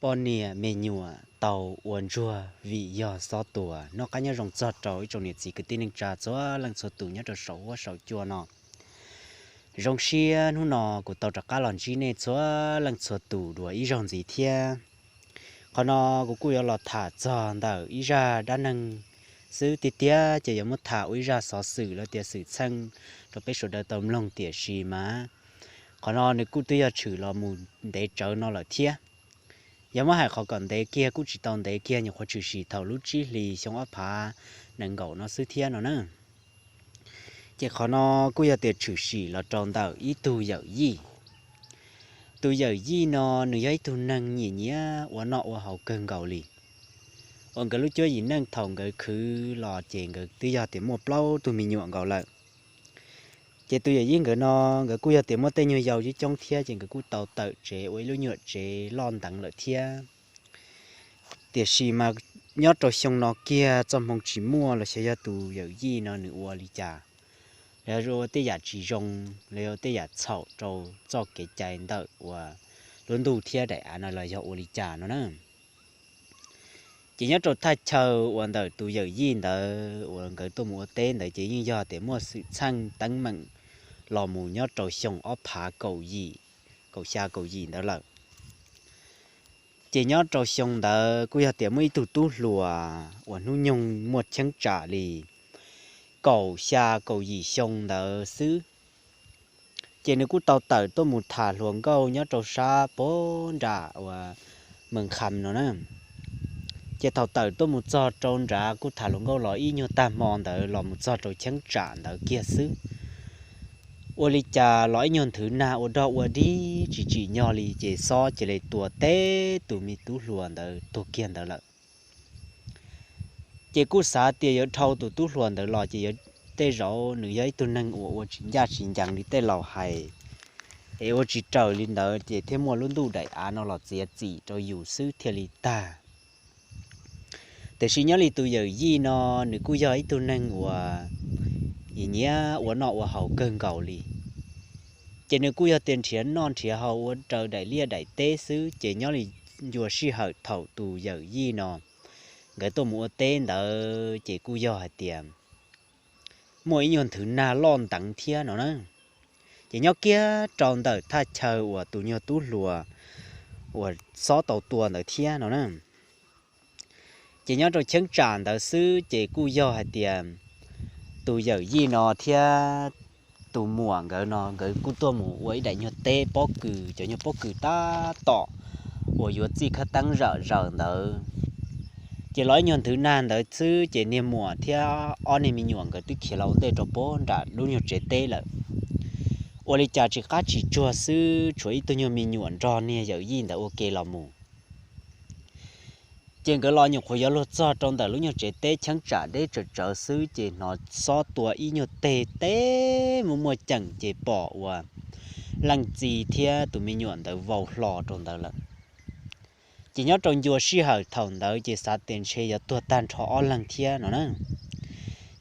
Poj niam me nyuam tau ua ntsuag vim yog xob tua. Noj qab nyob zoo txog rau ib tsoom niam txiv kwv tij neej tsa txhua leej txhua tus nyob rau saum huab saum cua no. Zoo siab hnub no kuv tau rov qab los ntsib nej txhua leej txhua tus dua ib zaug ntxiv thiab. Qhov no kuv kuj yuav los tham txog ntawm ib zaj dab neeg xwb tiag tiag, ces yuav muab tham ua ib zaj xov xwm los tias xwm txheej rau peb sawv daws tau mloog, tiam sis mas qhov no nws kuj twb yog tshwm los mus ntev tsawv no lawm thiab. Yog muab hais qhov kom ntev kiag kuj tsis tau ntev kiag, nyuam qhuav tshwm sim thaum lub tsib hlis xyoo ob phav nees nkaum no xwb thiab no na. Ces qhov no kuj yog tias tshwm sim los rau ntawm ib tug yawm yij. Tus yawm yij no nws yog ib tug neeg nyiam nyiam ua noj ua haus kawg nkaus li. Uas nkawd lub cuab yim neej thaum nkawd khwv los ces nkawd twb yog tias muaj plaub tug me nyuam nkaus lawm. Ces tus yawm yij nkawd no, nkawd kuj yog tias muaj tej nyuag yau coob coob thiab, ces nkawd kuj tau tawm tsev ua ib lub nyuam tsev loj nteev lawm thiab. Tiam sis mas nyob rau xyoo no kiag txoj hmoo tsis muaj los xyov yog tus yawm yij no nws ua li cas, los yog ua tej yam tsis zoo, los yog ua tej yam txhaum rau txoj kev cai ntawm uas lub ntuj thiab daim av no los yog ua li cas no na. Ces nyob rau thaj chaw uas ntawm tus yawm yij ntawd uas nkawd tuaj mus ua teb ntawd ces yeej yog tias muaj xwm txheej teeb meem los mus nyob rau xyoo ob phav kaum yim, kaum xya kaum yim ntawd lawm. Ces nyob rau xyoo ntawd kuj yog tias muaj ib tug tub hluas uas hnub nyoog muaj cheeb tsam li kaum xya kaum yim xyoo ntawd xwb. Ces nws kuj tau tawm tuaj mus tham hluas nkauj nyob rau sab puag nram uas Mees Kham no na. Ces thaum tawm tuaj mus txog rau nrad kuj tham hluas nkauj los ib nyuag tag hmo ntawd los mus txog rau cheeb tsam ntawd kiag xwb. Ua li cas los ib nyuag nthwv nag ua dog ua dig tsis tsim nyog li ces xob cia li tua teb tus me tub hluas ntawd tuag kiag ntawd lawm. Ces kuj xav tias yuav dhau tus tub hluas ntawd los ces yuav, tej zaum nws yog ib tug neeg uas ua tsis ncaj tsis ncees li tej laus hais, es ua tsis raws li ntawd ces thiaj muaj lub ntuj daim av no los txiav txim rau yus xwb thiaj li tag. Tiam sis nyob li tus yawm yij no, nws kuj yog ib tug neeg uas nyiam nyiam ua noj ua haus kawg nkaus li. Ces nws kuj yog tias nrhiav noj nrhiav haus ua raws daim liaj daim teb xwb, ces nyob li ncua sij hawm thaum tus yawm yij no nkawd tuaj mus ua teb ntawd ces kuj yog hais tias muaj ib nyuag nthwv nag loj nteev thiab no na. Ces nyob kiag rau ntawm thaj chaw uas tus nyuag tub hluas uas xob tau tua ntawd thiab no na. Ces nyob rau cheeb tsam ntawd xwb ces kuj yog hais tias tus yawm yij no thiab tus muam nkawd no nkawd kuj tuaj mus ua ib daim nyuag teb pob kws, cov nyuag pob kws tab tom uas yuav txij khawb teeb zawm zaws ntawd. Ces los ib nyuag nthwv nag ntawd xwb ces niag muam thiab ob niag me nyuam nkawd twb khiav los ua ntej rau puag nram lub nyuag tsev teb lawm. Ua li cas tsis qab tsis tsuag xwb tshuav ib tug nyuag me nyuam nrog niag yawm yij ntawd ua ke los mus. Ces nkawd los nyuam qhuav yuav luag txog rau ntawm lub nyuag tsev teb cheeb tsam deb tsawv tsawv xwb ces hnov xob tua ib nyuag teg teb muaj muaj ceem ces pom uas leej txiv thiab tus me nyuam ntawd vau hlo rau ntawd lawm. Ces nyob rau ncua sij hawm thaum ntawd ces xav tias ntshe yuav tuag tag nrho ob leeg thiab no na.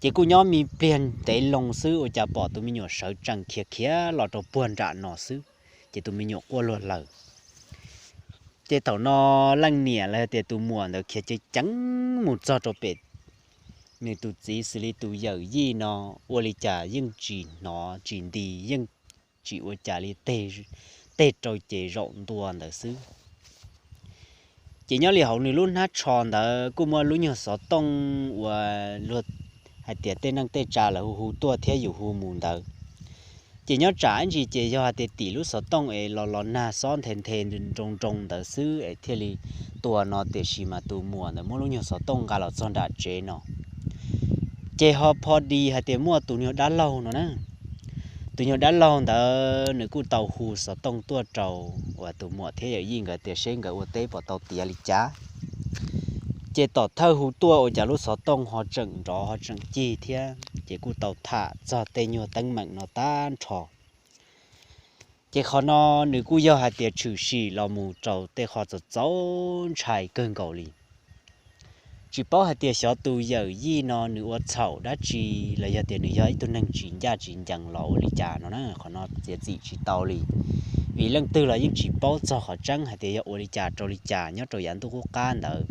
Ces kuj nyob me pliag ntev loo xwb ua cas pom tus me nyuam sawv tsees khiav khiav los rau puag nram no xwb, ces tus me nyuam quaj luag lawm. Ces thaum no leej niam los tias tus muam ntawd khiav ceev ceev mus txog rau pem nws tus txiv xws li tus yawm yij no, ua li cas yeej tsis hnov tsis nti, yeej tsis ua cas li, teg rau ces zaum ntua ntawd xwb. Ces nyob li hauv nws lub hnab tsho ntawd kuj muaj lub nyuag xov tooj uas luag hais tias tej neej tej tsa lawv hu hu tuaj thiab yus hu mus ntawd. Ces nyob tsam ib ntsis ces yog hais tias tim lub xov tooj es los los nag xob nthe nthe nroo nroo ntawd xwb es thiaj li tua no, tiam sis mas tus muam ntawd muab lub nyuag xov tooj nqa los txog nram tsev no ces ho pho dis hais tias muaj tus nyuag dab laug no na. Tus nyuag dab laug ntawd nws kuj tau hu xov tooj tuaj rau uas tus muam thiab yawm yij nkawd tias seb nkawd ua teb puas tau tiav li cas. Ces tom thawj hu tuaj ua cas lub xov tooj ho tseem nrov ho tseem cig thiab, ces kuj tau tham txog tej nyuag teeb meem no tag nrho. Ces qhov no nws kuj yog hais tias tshwm sim los mus rau tej qho txaus txaus ntshai kawg nkaus li. Tsis paub hais tias xyov tus yawm yij no nws ua txhaum dab tsi los yog tias nws yog ib tug neeg tsis ncaj tsis ncees los ua li cas no na, qhov no txiav txim tsis tau li. vim leej twg los yeej tsis paub txog qhov tseeb hais tias yog ua li cas rau li cas nyob rau yav ntuj qub qab ntawd.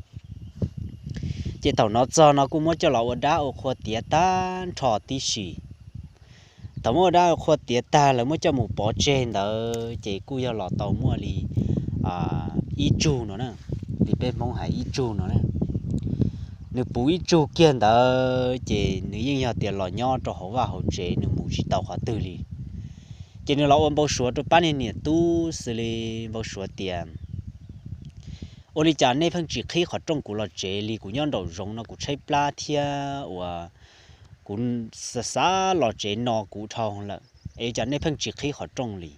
Ces thaum no txog no kuj muab coj los ua dab ua qhua tiav tag nrho tib si. Thaum muab ua dab ua qhua tiav tag lawv muab coj mus pov tseg ntawd ces kuj yog los tau muaj li ib tsug no na, li peb Hmoob hais ib tsug no na. Nws puv ib tsug kiag ntawd ces nws yeej yog tias los nyob rau hauv vaj hauv tsev, nws mus tsis tau qhov twg li. Ces nws los ua npau suav rau pab niag niam tub xws li npau suav tias, ua li cas nej pheej tsis qhib qhov rooj kuv los tsev li? Kuv nyob nraum zoov no kuv tshaib plab thiab uas kuv xav xav los tsev no kuv dhau lawm, es cas nej pheej tsis qhib qhov rooj li?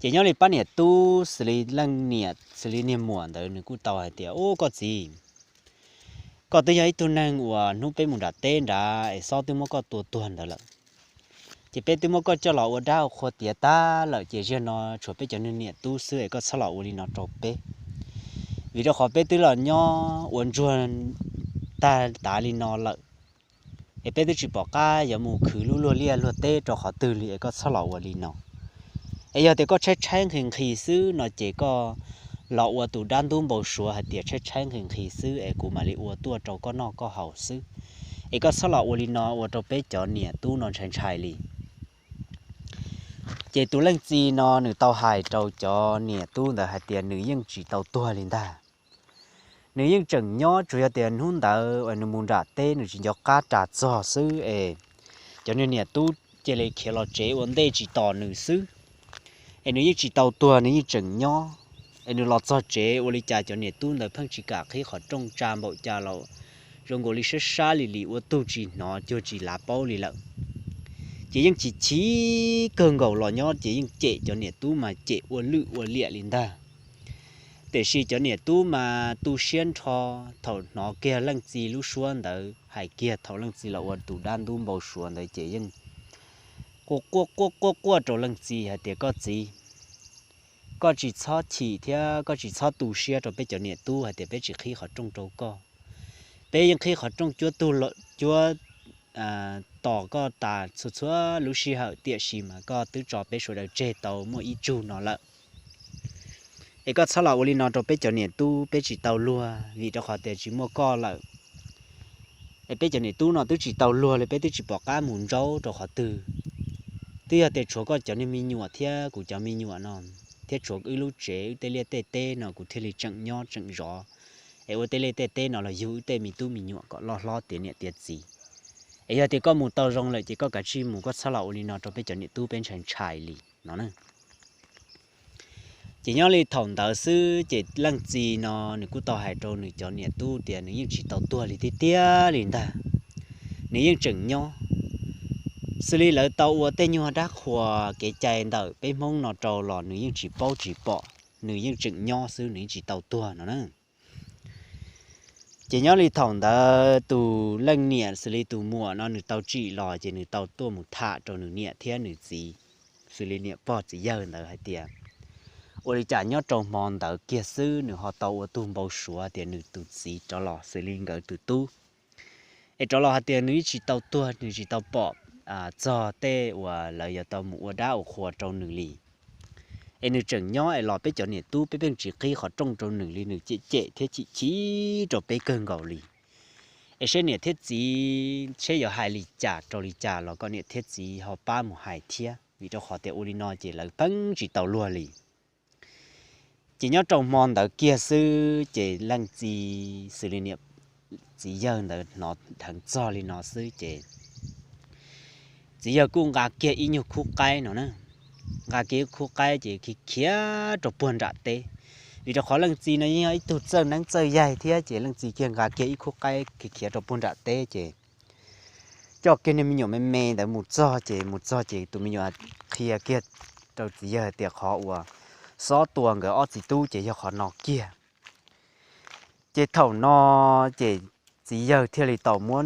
Ces nyob li pab niam tub xws li leej niam xws li niag muam ntawd nws kuj tau hais tias, Ub, koj txiv, koj twb yog ib tug neeg uas hnub peb mus nram teb nrad es xob twb muab koj tua tuag ntawd lawm. Ces peb twb muab koj coj los ua dab ua qhua tiav tag lawm, ces ziag no tshuav peb cov niag niam tub xwb es koj txhob los ua li no rau peb. Vim rau qhov peb twb los nyob ua ntsuag tag tav li no lawm, es peb twb tsis pom qab yuav mus khwv lub luag liaj luag teb rau qhov twg li, es koj txhob los ua li no. Es yog tias koj tshaib tshaib nqhis nqhis xwb no ces koj los ua tus dab ntub npau suav hais tias tshaib tshaib nqhis nqhis xwb es kuv mam li ua tuaj rau koj noj koj haus xwb. Es koj txhob los ua li no ua rau peb cov niam tub no ntshai ntshai li. Ces tus leej txiv no nws tau hais rau cov niam tub ntawd hais tias nws yeej tsis tau tuag li ntag. Nws yeej tseem nyob, tsuas yog tias hnub ntawd uas nws mus nram teb nws tsis nco qab ras txog xwb es cov niag niam tub cia li khiav los tsev ua ntej tsis tos nws xwb. Es nws yeej tsis tau tuag, nws yeej tseem nyob. Es nws los txog tsev ua li cas cov niam tub ntawd pheej tsis kam qhib qhov rooj tsa npaum cas los zoo nkaus li sab sab li li ua tug tsis hnov cuag tsis lav paub li lawm. Ces yeej chim chim kawg nkaus los nyob ces yeej cem cov niam tub mas cem ua lwj ua liam li ntag. Tiam sis cov niam tub mas tu siab nrho thaum hnov kiag leej txiv lub suab ntawd hais kiag thaum leej txiv los ua tus dab ntub npau suav ntawd ces yeej quaj quaj quaj quaj rau leej txiv hais tias, Koj txiv, koj tsis txhob chim thiab koj tsis txhob tu siab rau peb cov niam tub hais tias peb tsis qhib qhov rooj rau koj. Peb yeej qhib qhov rooj cuab tug, cuab tos koj tas txhua txhua lub sij hawm, tiam sis mas koj twb tso peb sawv daws tseg tau muaj ib tsug no lawm. Es koj txhob los ua li no rau peb cov niam tub, peb tsis tau luag vim rau qhov tias tsis muaj koj lawm. Es peb cov niam tub no twb tsis tau luag li, peb twb tsis pom qab mus ntsaub rau qhov twg. Twb yog tias tshuav koj cov niag me nyuam thiab kuv cov me nyuam no, thiab tshuav wb lub tsev wb tej liaj tej teb no kuv thiaj li tseem nyob tseem zov. Es ua tej liaj tej teb no los yug wb tej me tub me nyuam kom loj hlob tiav niam tiav txiv. Es yog tias koj mus tau zoo lawm ces koj kav tsij mus, koj txhob los ua li no rau peb cov niam tub peb ntshai ntshai li no na. Ces nyob li thaum ntawd xwb ces leej txiv no nws kuj tau hais rau nws cov niam tub tias nws yeej tsis tau tuag li tiag tiag li ntag. Nws yeej tseem nyob. Xws li lawv tau ua tej nyuag dab qhuas kev cai ntawm peb Hmoob no rau los nws yeej tsis paub tsis pom, nws yeej tseem nyob xwb, nws yeej tsis tau tuag no na. Ces nyob li thaum ntawd tus leej niam xws li tus muam no nws tau tsim los ces nws tau tuaj mus tham rau nws niam thiab nws txiv, xws li niam pog txiv yawg ntawd hais tias, ua li cas nyob rau hmo ntawd kiag xwb nws ho tau ua tug npau suav tias nws tus txiv rov los xws li nkawd tus tub, es rov los hais tias nws yeej tsis tau tuag, nws tsis tau pom txog tej uas lawv yuav tau mus ua dab ua qhua rau nws li. Es nws tseem nyob es los peb cov niam tub peb pheej tsis qhib qhov rooj rau nws li, nws cem cem thiab chim chim rau peb kawg nkaus li. Es seb niam thiab txiv seb yuav hais li cas rau li cas los kom niam thiab txiv ho pab mus hais thiab, vim rau qhov tias ua li no ces lawv pheej tsis tau luag li. Ces nyob rau hmo ntawd kiag xwb ces leej txiv xws li niam txiv yawg ntawd hnov dheev txog li no xwb ces txiv yawg kuj nqa kiag ib nyuag khub qaib no na, nqa kiag ib khub qaib ces khiav khiav rau puag nram teb. Vim rau qhov leej txiv no yeej yog ib tug txawj neeb txawj yaig thiab ces leej txiv kiag nqa kiag ib khub qaib khiav khiav rau puag nram teb ces coj kiag niag me nyuam me me ntawd mus txog ces mus txog ces tus me nyuam qhia kiag rau txiv yawg tias qhov uas xob tua nkawd ob txiv tub ces yog qhov no kiag. Ces thaum no ces txiv yawg thiaj li tau muab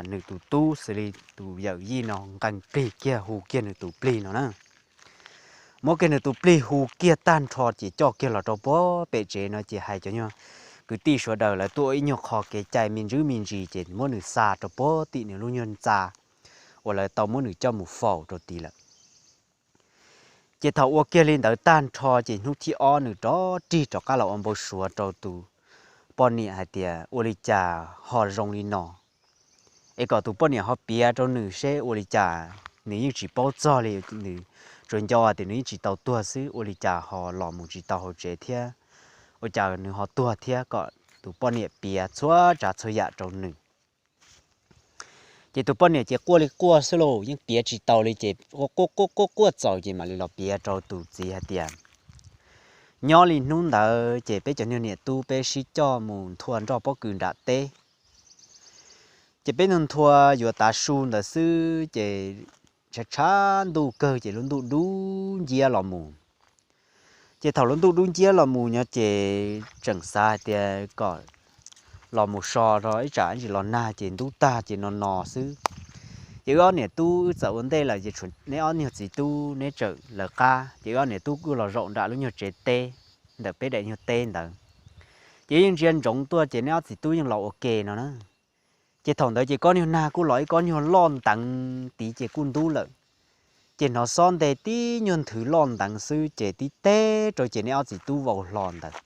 nws tus tub xws li tus yawm yij no nqee plig kiag hu kiag nws tus plig no na. Muab kiag nws tus plig hu kiag tag nrho ces coj kiag los rau puag pem tsev no ces hais cov nyuag kwv tij sawv daws lawv tuaj ua ib nyuag qho kev cai me ntsis me ntsis ces muab nws xa rau puag tim nws lub nyuag ntxa uas lawv tau muab nws coj mus faus rau tid lawm. Ces thaum ua kiag li ntawd tag nrho ces hnub thib ob nws rov rig rov qab los ua npau suav rau tus poj niam hais tias ua li cas ho zoo li no, es kom tus poj niam ho piav rau nws seb ua li cas, nws yeej tsis paub txog li, nws tsuas nco tias nws yeej tsis tau tuag xwb, ua li cas ho los mus tsis tau hauv tsev thiab, ua cas nws ho tuag thiab, kom tus poj niam piav txhua tsav txhua yam rau nws. Ces tus poj niam ces quaj li quaj xwb lauj, yeej piav tsis tau li ces quaj quaj quaj quaj txaus ces mam li los piav rau tus txiv hais tias, nyob li hnub ntawd ces peb cov niag niam tub peb sib coj mus nthua nroj pob kws nram teb. Ces peb nthua nthua yuav tav su ntawd xwb ces tshav tshav ntuj kawg ces lub ntuj dub nciab los mus. Ces thaum lub ntuj dub nciab los mus no ces tseem xav hais tias kom los mus so rau ib tsam ib ntsis los nag ces ntub tag ces no no xwb. Ces wb ob niam tub wb txawm ua ntej lawm ces tshuav neb ob niag txiv tub neb tseem lawv qab, ces wb ob niam tub kuj los zaum nram lub nyuag tsev teb ntawm peb daim nyuag teb ntawd. Ces yeej ntsia ntsoov tuaj ces neb ob txiv tub yeej los ua ke no na. Ces thaum ntawd ces kob nyuag nag kuj los ib kob nyuag loj nteev tid ces kuj ntub lawm. Ces hnov xob nte tib nyuag nthwv loj nteev xwb ces tib teg rau ces neb ob txiv tub vau hlo ntawd.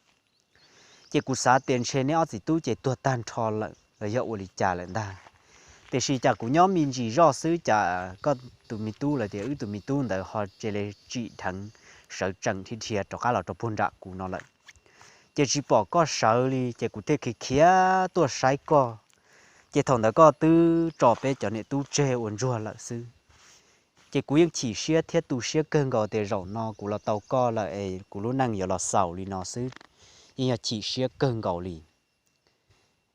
Ces kuv xav tias ntshe neb ob txiv tub ces tuag tag nrho lawm los yog ua li cas lawm ntag. Tiam sis cas kuv nyob me ntsis zoj xwb cas koj tus me tub los tias wb tus me tub ntawd ho cia li tsim dheev sawv tsees dhia dhia rov qab los rau puag nram kuv no lawm. Ces tsis pom koj sawv li ces kuv thiaj khiav khiav tuaj saib koj. Ces thaum ntawd koj twb tso peb cov niam tub tseg ua ntsuag lawm xwb. Ces kuv yeej chim siab thiab tu siab kawg nkaus tias zaum no kuv los tau koj lawm es kuv lub neej yuav los xaus li no xwb, yeej yog chim siab kawg nkaus li.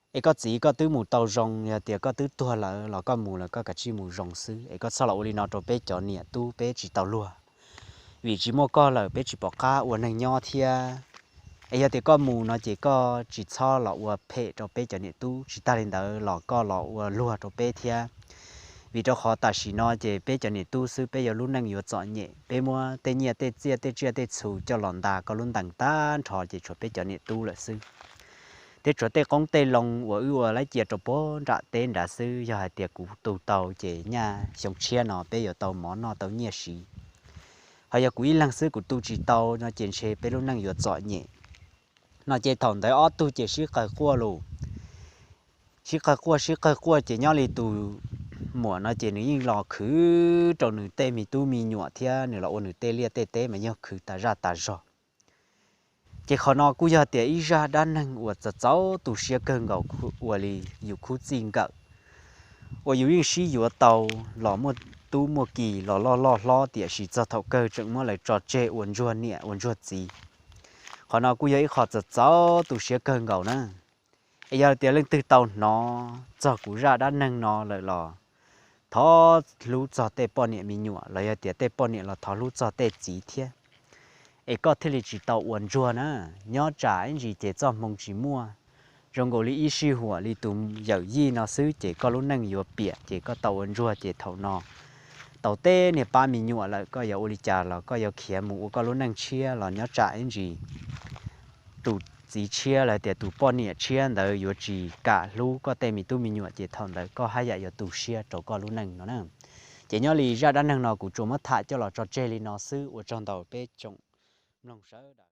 Es koj txiv koj twb mus tau zoo, yog tias koj twb tuag lawm los koj mus lawm koj kav tsij mus zoo xwb, es koj txhob los ua li no rau peb cov niam tub peb tsis tau luag. Vim tsis muaj koj lawm peb tsis pom qab ua neeg nyob thiab. Es yog tias koj mus no ces koj tsis txhob los ua phem rau peb cov niam tub, tsis tag li ntawd los koj los ua luag rau peb thiab. Vim rau qhov tam sim no ces peb cov niam tub xwb peb yuav lub neej yuav txom nyem, peb muab tej nyiaj tej txiaj tej tsiaj tej txhu coj los nta koj lub ntees tag nrho ces tshuav peb cov niam tub lawm xwb. Thiab tshuav tej qoob tej loo uas wb ua laib cia rau puag nram teb nrad xwb, yog hais tias kuv tu tau ces nyaj xyoo tshiab no peb yuav tau mov noj tau nyiaj siv. Ho yog kuv ib leeg xwb kuv tu tsis tau no ces ntshe peb lub neej yuav txom nyem. No ces thaum ntawd ob tug ces sib qawg quaj lus, sib qawg quaj sib qawg quaj ces nyob li tus muam no ces nws yeej los khwv rau nws tej me tub me nyuam thiab nws los ua nws tej liaj tej teb mas yeej khwv tas zaj tas zog. Ces qhov no kuj yog tias ib zaj dab neeg uas txaus txaus tu siab kawg nkaus ua li yus khub txij nkawm uas yus yeej sib yuav tau los muaj tub muaj ki los loj loj hlob tiam sis txog thaum kawg tseem muab lawv tso tseg ua ntsuag niam ua ntsuag txiv. Qhov no kuj yog ib qho txaus txaus tu siab kawg nkaus na. Es yog tias leej twg tau hnov txog kuv zaj dab neeg no lawm los thov hlub txog tej poj niam me nyuam los yog tias tej poj niam los thov hlub txog tej txiv thiab, es koj thiaj li tsis tau ua ntsuag na. Nyob tsam ib ntsis ces txoj hmoo tsis muaj, zoo nkaus li ib sij huam li tus yawm yij no xwb ces koj lub neej yuav piam ces koj tau ua ntsuag ces thaum no tau tej niag pab me nyuam lawm koj yuav ua li cas los koj yuav khiav mus ua koj lub neej tshiab los nyob tsam ib ntsis tus txiv tshiab los tias tus poj niam tshiab ntawd yuav tsis kam hlub koj tej me tub me nyuam ces thaum ntawd koj haj yam yuav tu siab rau koj lub neej no na. Ces nyob li zaj dab neeg no kuv tsuas muab tham coj los tso tseg li no xwb, ua tsaug ntau peb tsoom mloog sawv daws.